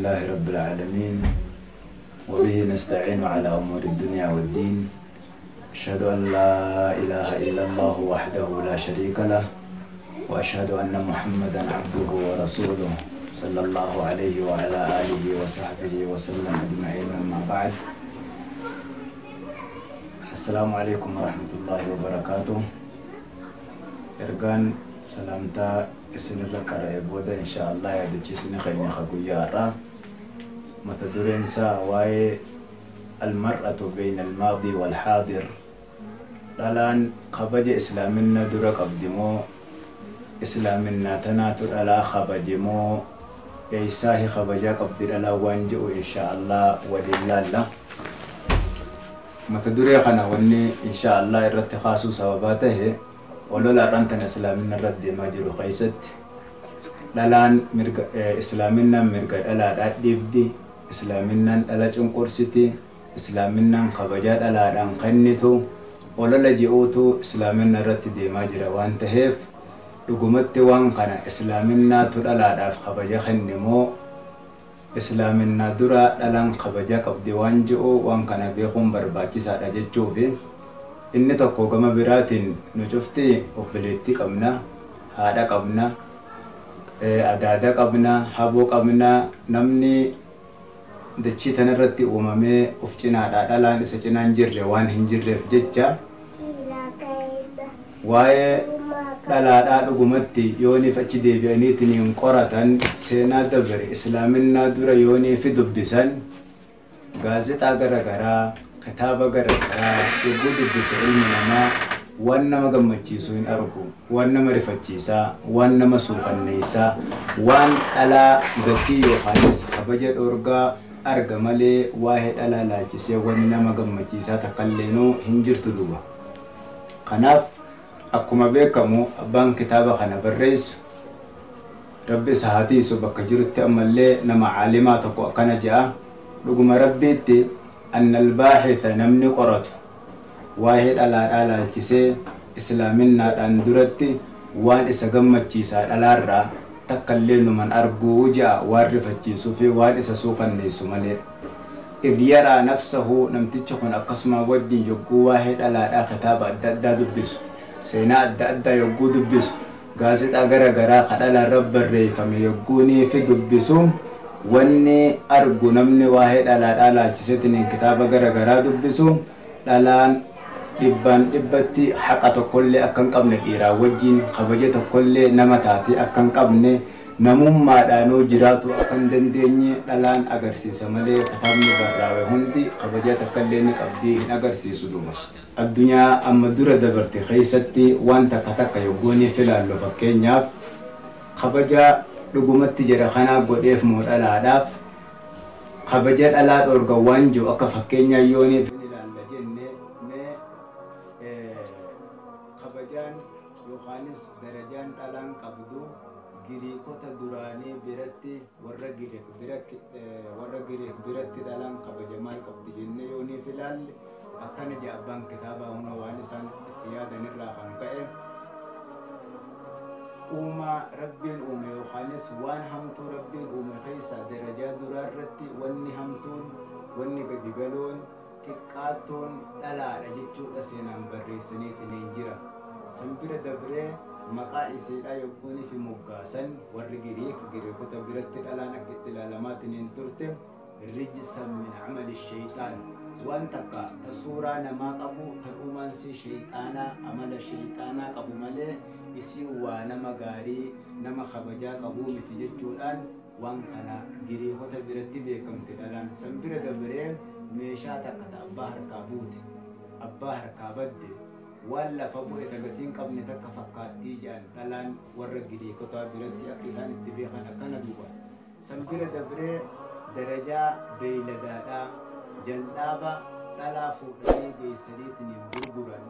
لله رب العالمين وبه نستعين على أمور الدنيا والدين. أشهد أن لا إله إلا الله وحده لا شريك له، وأشهد أن محمدا عبده ورسوله صلى الله عليه وعلى آله وصحبه وسلم أجمعين. أما بعد، السلام عليكم ورحمة الله وبركاته. Ergaan salaamtaa isinirra qara'e booda, insha Allah, yaadachiisni keenya ka guyyaa har'aa mata dureen isaa waa'ee المرأة بين الماضي والحاضر. Dhalaan kabaja islaaminna dura qabdi moo, islaaminaa tanaatu dhalaa kabaje moo, eeysaahi kabajaa qabdi dhalaa waan jedhu insha Allah waliin laalla. Mata duree kana wanni insha Allah irratti kaasuu sababaa tahe, olola har'aan tana islaaminna irratti deemaa jiru keessatti dhalaan mirga, islaaminaan mirga dhalaadhaa dhiibdi, islaaminaan dhala cunqursiti, islaaminaan kabajaa dhalaadhaan kennitu olola ji'uutu islaaminna irratti deemaa jira waan taheef, dhugumatti waan kana islaaminaatu dhalaadhaaf kabaja kenne moo, islaaminaa dura dhalaan kabaja qabdi waan ji'u, waan kana beekuun barbaachisaadha jechuufi. Inni tokko gama biraatiin nu cufti obboleettii qabna, haadha qabna, adaada qabna, haboo qabna. Namni dachii tanarratti uumamee of cinaadhaa dhalaan isa cinaan jirre waan hin jirreef jecha, waa'ee dhalaadhaa dhugumatti yooniif achi deebi'aniitiin hin qoratan, seenaa dabre islaaminaa dura yooniifi dubbisan, gaazexaa gara garaa, kitaaba gara garaa yogguu dubbise, ilmi namaa waan nama gammachiisu hin argu. Waan nama rifachiisaa, waan nama suukanneessaa, waan dhalaa gatii yookaanis kabaja dhoorgaa arga malee, waa'ee dhalaa laalchisee wanni nama gammachiisaa takkalleenuu hin jirtu duuba. Kanaaf akkuma beekamu abbaan kitaaba kana barreessu, Rabbi isa haa tiisu bakka jirutti, ammallee nama caalimaa tokko akkana je'a: dhuguma Rabbiitti أن الباحث, namni qoratu waa'ee dhalaadhaa laalchisee islaaminaadhaan duratti, waan isa gammachiisaa dhalaarraa takkallee numan arguu je'a, waan rifachiisuu fi waan isa suukanneessu malee. إذ يرى نفسه, namtichi kun akkasuma wajjin yogguu waa'ee dhalaadhaa kitaaba adda addaa dubbisu, seenaa adda addaa yogguu dubbisu, gaazexaa gara garaa ka dhalaarra barreeffame yogguunii fi dubbisu, wanni argu namni waa'ee dhalaadhaa laalchiseetiin kitaaba gara garaa dubbisu, dhalaan dhibbaan dhibbatti haqa tokkollee akka hin qabne, dhiiraa wajjin kabaja tokkollee nama taate akka hin qabne, namummaadhaanuu jiraatu akka hin dandeenye dhalaan agarsiisa malee, kitaabni barraawe hundi kabaja takkallee ni qabdii hin agarsiisu duuba. Addunyaa amma dura dabarte keessatti waan takka takka yoggoonii filaallu, fakkeenyaaf kabaja dhugumatti jedha kanaa godheef moo dhalaadhaaf kabaja dhalaa dhoorga waan jiru akka fakkeenyaa yooniif ilaalla jenne, mee kabajaan yookaanis darajaan dhalaan qabdu Giriikota duraanii biratti, warra Giriik biratti dhalaan kabaja maal qabdi jennee yooniif ilaalle, akkana jedha abbaan kitaabaa huna waan isaan itti yaadanirraa kan ka'e: uumaa Rabbiin uume yookaanis waan hamtuu Rabbiin uume keessaa darajaa duraa irratti wanni hamtuun, wanni gadi galoon, xiqqaattoon dhalaadha jechuudha seenaan barreessaniitiin hin jira. San bira dabree maqaa isiidhaa yogguunii fi moggaasan, warri Giriik, Giriikota biratti dhalaan akka itti ilaalamaatiin hin turte رجسا من عمل الشيطان, waan takka ta suuraa namaa qabu kan uumaansi shayxaanaa, amala shayxaanaa qabu malee, isii waa nama gaarii, nama kabajaa qabuu miti jechuudhaan waan kana Giriikota biratti beekamte dhalaan. San bira dabree meeshaa takka ta abbaa harkaa buute, abbaa harkaa badde, waan lafa bu'e gatiin qabne takka fakkaattii jedhan dhalaan warra Giriikotaa biratti akka isaan itti beekan akkana duuba. San bira dabree darajaa beeyladaadhaa jal'aaba dhalaa fuudhanii geessaniitiin hin gurguran.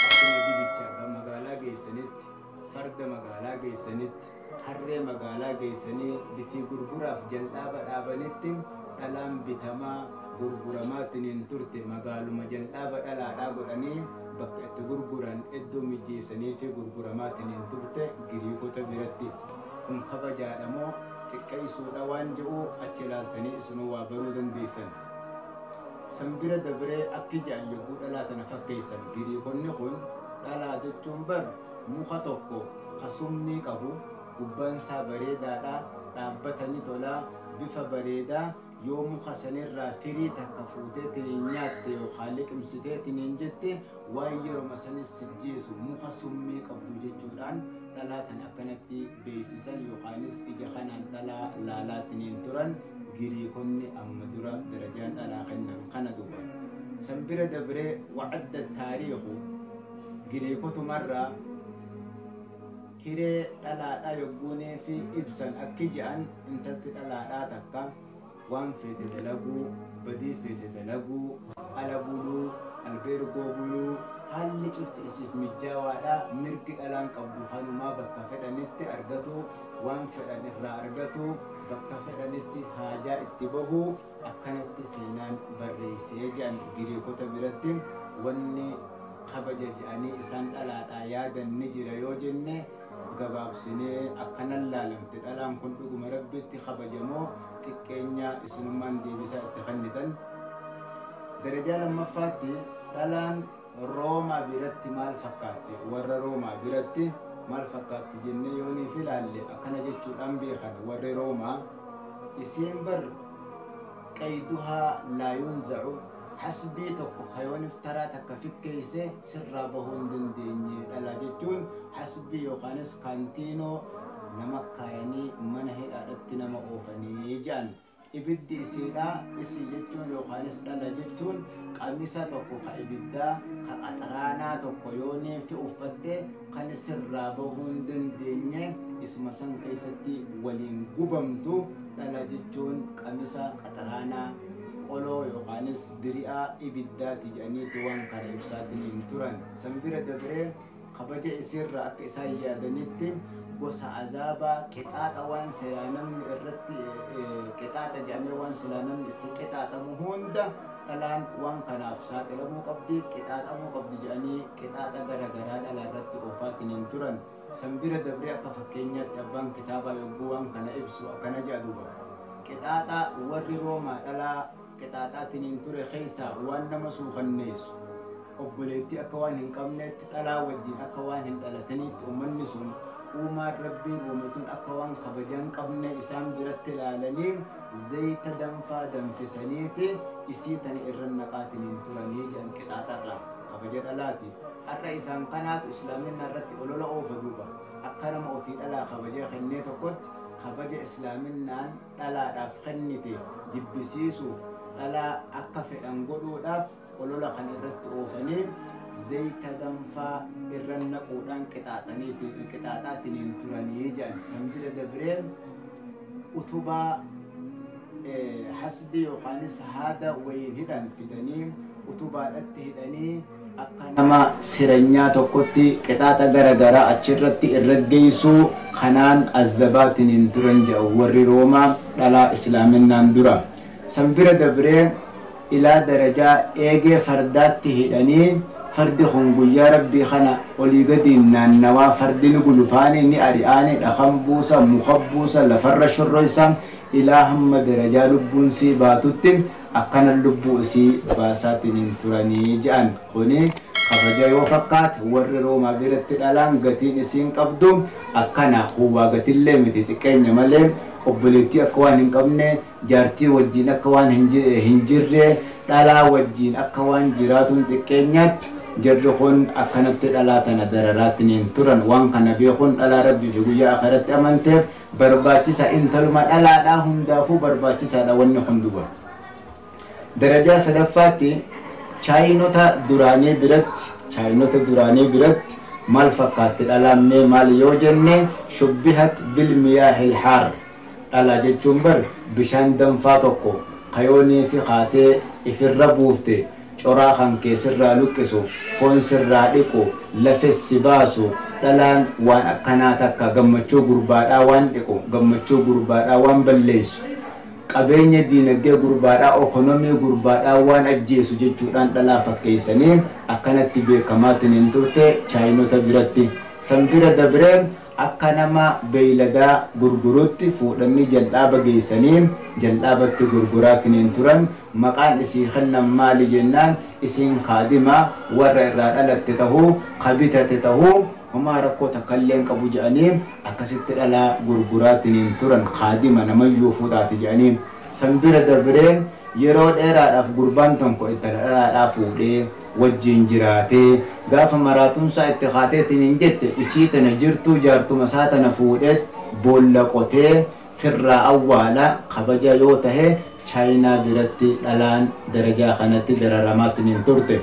Akkuma dibicha magaalaa geessanitti, farda magaalaa geessanitti, harree magaalaa geessanii bitii gurguraaf jal'aaba dhaabanitti, dhalaan bitamaa gurguramaatiin hin turte. Magaaluma jal'aaba dhalaadhaa godhanii bakka itti gurguran iddoo mijeessanii fi gurguramaatiin hin turte Giriikota biratti. Kun kabajaadha moo xiqqeessuudha waan jedhu achi ilaaltanii isinuu waa baruu dandeessan. San bira dabree akki je'an yogguu dhalaa tana fakkeessan Giriikonni kun dhalaa jechuun bar muka tokko ka summii qabu gubbaan isaa bareedaadha dhaabbata ni tolaa bifa bareedaa yoo muka sanirraa firii takka fuuteetiniin nyaatte yookaan liqimsiteetiniin jette waan yeroma sanis sijjeesu muka summii qabdu jechuudhaan dhalaa tan akkanatti beeksisan yookaanis ija kanaan dhalaa laalaatiniin turan Giriikonni amma dura darajaan dhalaa kennan kana duba. San bira dabree wacadda taariiku Giriikotumarraa hiree dhalaadhaa yogguunee fi ibsan akki je'an intalti dhalaadhaa takka waan feete dalaguu, badii feete dalaguu, ala buluu, albeergoo buluu, haalli cufti isiif mijjaawaadha. Mirgi dhalaan qabdu kanumaa bakka fedhanitti argatu, waan fedhan irraa argatu, bakka fedhanitti haajaa itti bahuu akkanatti seenaan barreessee jedhan Giriikota biratti wanni kabaja jedhanii isaan dhalaadhaa yaadan ni jira yoo jenne gabaabsinee akkanan laalamte dhalaan kun dhuguma rabbitti kabajamoo xiqqeenya isinummaan deebisaa itti kennitan. Darajaa lammaffaatti dhalaan Roomaa biratti maal fakkaatti? Warra Roomaa biratti maal fakkaatti jennee yooniif ilaalle akkana jechuudhaan beekan warri Roomaa isiin bar qayduhaa laa yunzacu hasbii tokko kayoonif taraa takka fikkeeyse sirraa bahuu hin dandeenye dhala jechuun hasbii yookaanis kaantiinoo nama kaayanii mana hidhaadhatti nama oofanii jedhan. Ibiddi isiidha isii jechuun yookaanis dhala jechuun qamisa tokko ka ibiddaa ka qaxaraanaa tokko yoonii fi uffatte kan sirraa bahuu hin dandeenye isuma san keessatti waliin gubamtu dhala jechuun qamisa qaxaraanaa qoloo yookaanis diri'aa ibiddaati jedhaniiti waan kana ibsaatiniin turan. San bira dabree kabaja isiirra akka isaan yaadanitti gosa azaabaa qixaaxa waan silaa namni irratti qixaaxa jedhamee waan silaa namni itti qixaaxamu hunda dhalaan waan kanaaf saaxilamuu qabdi qixaaxamuu qabdi jedhanii qixaaxa gara garaa dhalaa irratti oofaatiniin turan. San bira dabree akka fakkeenyaatti abbaan kitaabaa yogguu waan kana ibsu akkana jedha duuba. Qixaaxa warri Roomaa dhalaa qixaaxaatiniin ture keessaa waan nama suukanneessu obboleettii akka waan hin qabneetti dhalaa wajjin akka waan hin dhalataniitti uummanni sun uumaan rabbiin uume tun akka waan kabaja hin qabne isaan biratti ilaalanii zayita danfaa danfisaniiti isii tana irra naqaatiniin turanii jedhan qixaaxarraa kabaja dhalaati. Har'a isaan kanaatu islaaminaa irratti olola oofa duuba akka nama ofii dhalaa kabajaa kennee tokkotti kabaja islaaminaan dhalaadhaaf kennite jibbisiisuuf dhalaa akka fedhan godhuudhaaf olola kan irratti oofanii zayita danfaa irra naquudhaan qixaaxaatiniin turanii jedhan. San bira dabree utubaa hasbii yookaanis haada wayiin hidhan fidanii utubaadhatti hidhanii akka nama siranyaa tokkotti qixaaxa gara garaa achirratti irra geessuu kanaan azzabaatiniin turan jedhan warri Roomaa dhalaa islaaminaan dura. San bira dabree ilaa darajaa eegee fardaatti hidhanii fardi kun guyyaa rabbii kana olii gadiin naannawaa fardi ni gulufaanii ni ari'aanii dhakan buusa muka buusa lafarra shorroysa ilaa hamma darajaa lubbuun sii baatutti akkana lubbuu isii baasaatiniin turanii jedhan. Kuni kabaja yoo fakkaate warri Roomaa biratti dhalaan gatiin isiin qabdu akkana huwwaa gatillee miti xiqqeenya malee obboleettii akka waan hin qabne jaartii wajjin akka waan hin jirre dhalaa wajjin akka waan jiraatuun xiqqeenyaatti jarri kun akkanatti dhalaa tana dararaatiniin turan. Waan kana beekuun dhalaa rabbii fi guyyaa akhiratti amanteef barbaachisa intaluma dhalaadhaa hundaafuu barbaachisaadha wanni kun duba. Darajaa sadaffaatti chaayinota duraanii biratti maal fakkaatti dhalaan mee maal yoo jenne shubbihat bilmiyaahil haar dhalaa jechuun bar bishaan danfaa tokko kayoonii fi kaatee ifirra buufte coraa kan keessirraa luqqisu foon sirraa dhiqu lafessi baasu dhalaan waan akkanaa takka gammachuu gurbaadhaa waan dhiqu gammachuu gurbaadhaa waan balleessu qabeenya diinagdee gurbaadhaa okonomii gurbaadhaa waan ajjeesu jechuudhaan dhalaa fakkeessanii akkanatti beekamaatiin hin turte chaayinota biratti. San bira dabree Akka nama beeyladaa gurgurutti fuudhanii jal'aaba geessanii jal'aabatti gurguraatiniin turan. Maqaan isii kennan maali jennaan, isiin kaadima warra irraa dhalatte tahuu ka bitate tahuu homaa rakkoo takkallee hin qabu jedhanii akkasitti dhalaa gurguraatiniin turan, kaadima namayyuu fuudhaati jedhanii. San bira dabree yeroo dheeraadhaaf gurbaan tokko intala dhalaadhaa fuudhee wajjin jiraatee, gaafa maraatuunsaa itti kaateetiin hin jette isii tana jirtuu jaartuma isaa tana fuudhee boolla qotee firraa awwaala. Kabaja yoo tahe Chaayinaa biratti dhalaan darajaa kanatti dararamaatiniin turte.